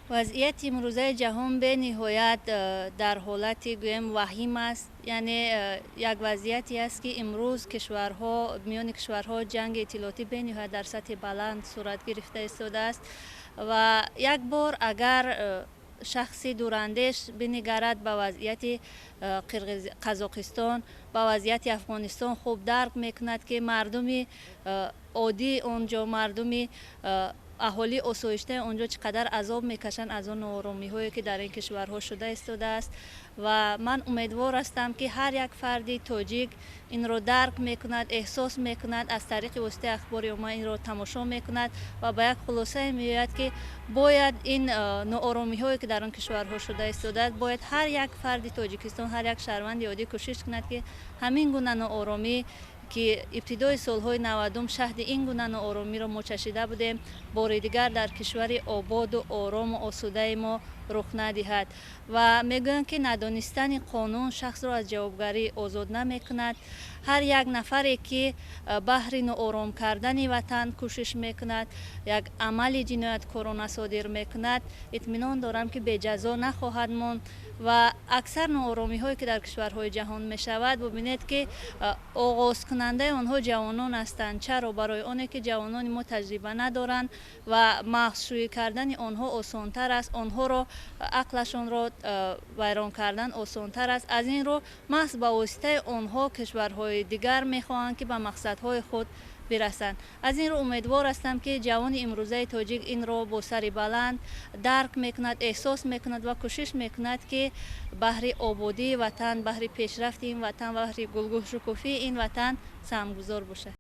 Вазъияти имрӯзаи ҷаҳон бениҳоят дар ҳолати, гӯем, ваҳим аст. Яъне як вазъияте аст, ки имрӯз кишварҳо, миёни кишварҳо ҷанги иттилоотӣ бениҳоят дар сатҳи баланд сурат гирифта истодааст. Ва як бор агар шахси дурандеш бинигарад ба вазъияти Қазоқистон, ба вазъияти Афғонистон, хуб дарк мекунад, ки мардуми оддии он ҷо, мардуми аҳолии осоиштаи он ҷо чӣ қадар азоб мекашанд аз он нооромиҳое, ки дар ин кишварҳо шуда истодааст. Ва ман умедвор ҳастам, ки ҳар як фарди тоҷик инро дарк мекунад, эҳсос мекунад, аз тариқи воситаи ахбори омма инро тамошо мекунад ва ба як хулосае меояд, ки бояд ин нооромиҳое, ки дар он кишварҳо шуда истодааст, бояд ҳар як фарди Тоҷикистон, ҳар як шаҳрванди оддӣ кӯшиш кунад, ки ҳамин гуна нооромӣ, ки ибтидои солҳои 90-ум шаҳди ин гуна нооромиро мо чашида будем, бори дигар дар кишвари ободу орому осудаи мо рух надиҳад. Ва мегӯянд, ки надонистани қонун шахсро аз ҷавобгарӣ озод намекунад. Ҳар як нафаре, ки баҳри ноором кардани ватан кӯшиш мекунад, як амали ҷинояткорона содир мекунад, итминон дорам, ки беҷазо нахоҳад монд. Ва аксар нооромиҳое, ки дар кишварҳои ҷаҳон мешавад, бубинед, ки оғозкунандаи онҳо ҷавонон ҳастанд. Чаро? Барои оне ки ҷавонони мо таҷриба надоранд ва мағзшӯӣ кардани онҳо осонтар аст, онҳоро ақлашонро вайрон кардан осонтар аст. Аз ин рӯ маҳз ба воситаи онҳо кишварҳои дигар мехоҳанд, ки ба мақсадҳои худ бирасанд. Аз ин рӯ умедвор ҳастам, ки ҷавони имрӯзаи тоҷик инро бо сари баланд дарк мекунад, эҳсос мекунад ва кӯшиш мекунад, ки баҳри ободии ватан, баҳри пешрафти ин ватан ва баҳри гулгулшукуфии ин ватан саҳмгузор бошад.